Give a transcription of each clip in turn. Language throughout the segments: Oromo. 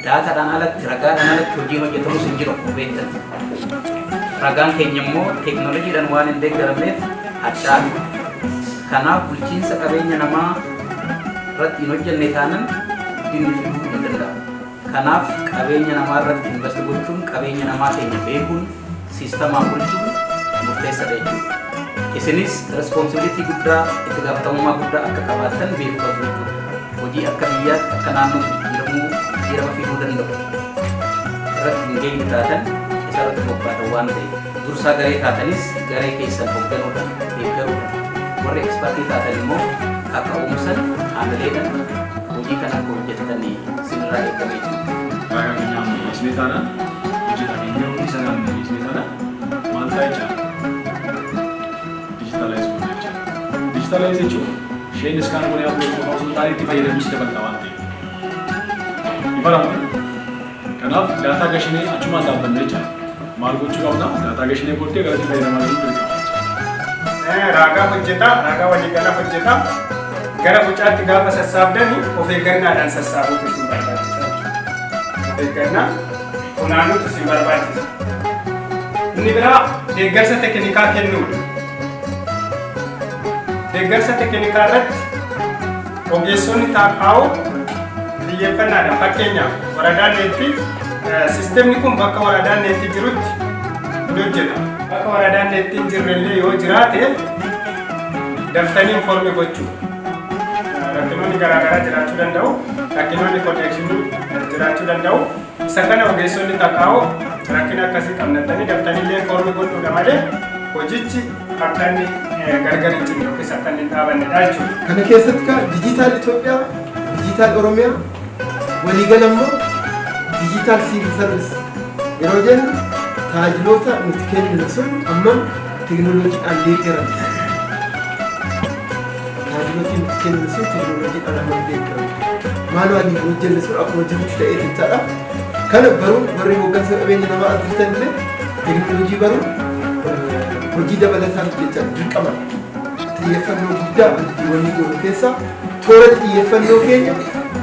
Daataadhaan alatti, ragaadhaan alatti hojiin hojjetamus hin jiru akkuma beektan. Ragaan keenya immoo teeknooloojiidhaan waan hin deeggaramneef harcaadha. Kanaaf bulchiinsa qabeenya namaa irratti hin hojjenne taanan guddinni fiduu hin danda'amu. Kanaaf qabeenya namaa irratti invest gochuun, qabeenya namaa keenya beekuun, siistamaan bulchuun murteessaadha jechuudha. Isinis responsibility guddaa, itti gaafatamummaa guddaa akka qabaattan beekuu qabdu jechuudha. Hojii akka biyyaatti, akka naannootti jijjiiramuu, jijjiirama fiduu danda'u irratti hin geenye taatan isa irratti bobbaatan waan ta'eef, dursaa garee taatanis garee keessan hoogganuudhaan, deeggaruudhaan, warri expertii taatan immoo kaka'umsan, haamileedhaan hojii kana akka hojjettan isinirraa eegame jechuudha. Ragaa keenya ammayyeessinee taanaan, hojjetaa keenya hundi sana ammayyeessinee taanaan, maal ta'a jecha? Digitalize goona jecha. Digitalize jechuun isheen scan goonee upload qofa osoo hin taane itti fayyadamnis dabalata waan ta'eef. Ifa lamti. Kanaaf daataa gashinee achumaan dhaabbanne jecha. Maal gochuu qabna? Daataa gashinee booddee gara itti fayyadamaa jiru dirqama jecha. Raagaa hojjetaa, raagaa waliigalaa hojjetaa. Gara bocaatti gaafa sassaabdani of eeggannaadhaan sassaabuutu isin barbaachisa jechuudha. Of eeggannaa funaanuutu isin barbaachisa. Inni biraa deeggarsa teknikaa kennuudha. Deeggarsa teknikaa irratti ogeessonni taaqaa'u xiyyeeffannaadhaan, fakkeenyaaf waradaan neetti sisteemni kun bakka waradaan neetti jirutti ni hojjeta. Bakka waradaan neetti hin jirrellee yoo jiraate daftanii inform gochuu. Rakkinoonni garaagaraa jiraachuu danda'u. Rakkinoonni connectionii jiraachuu danda'u. Isa kana ogeessonni taqaa'u rakkina akkasii qabnatanii daftanii illee inform godhuudha malee hojichi akka inni gargar hin cinne yookiis akka inni hin dhaabannedha jechuudha. Kana keessatti kaa digital Itoophiyaa, digital Oromiyaa, waliigala immoo digital civil service yeroo jennu, tajaajiloota nuti kenninu sun hammam teekinooloojiidhaan deeggaramu. Tajaajilooti nuti kenninu sun teekinooloojiidhaan hammam deeggaramu. Manually hojjenne sun akkuma jirutti ta'ee jechaadha. Kana baruun warri hooggansa qabeenya namaa as jirtan illee teekinooloojii baruun hojii dabalataan jecha dirqama. Xiyyeeffannoo guddaa hojiiwwan goonu keessaa toora xiyyeeffannoo keenya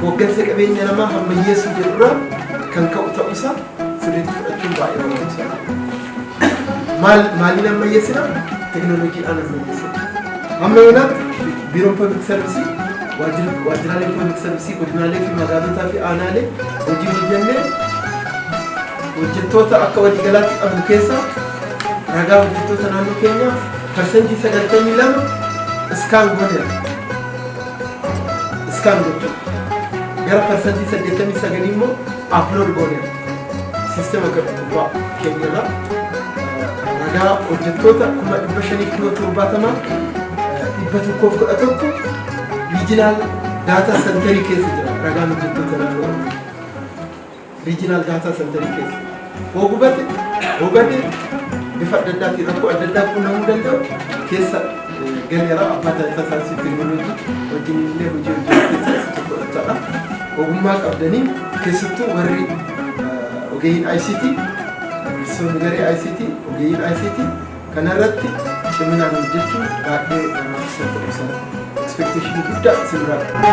hooggansa qabeenya namaa hammayyeessuu jedhurraa kan ka'u ta'uusaa sirriitti fudhachuun baay'ee barbaachisaadha. Maal maaliin ammayyeessina? Teekinooloojiidhaan ammayyeessina. Amma yoonaatti biiroon public service, waajjiraaleen public service godinaalee fi magaalotaa fi aanaalee hojii hojjennee hojjettoota akka waliigalaatti qabnu keessaa ragaa hojjettoota naannoo keenyaa 92% scan gooneera. Scan gochuu. Gara 89% immoo upload gooneera. Siistema gubbaa keenyarraa ragaa hojjettoota 570,111 regional data centerii keessa jira ragaan hojjettoota naannoo Oromiyaa. Regional data centerii keessa. Hoo gubate, hoo bade, bifa adda addaatiin rakkoo adda addaa quunnamuu danda'u keessa galeera. Abbaa taayitaa saayinsii teekinooloojii wajjin illee hojii hojjetu keessaa isa tokko jechaadha. Ogummaa qabdanii, keessattuu warri ogeeyyiin ICT, barsiisonni garee ICT, ogeeyyiin ICT kanarratti ciminaan hojjechuun baay'ee barbaachisaa ta'uu isaa expectation guddaa isin biraa qaba.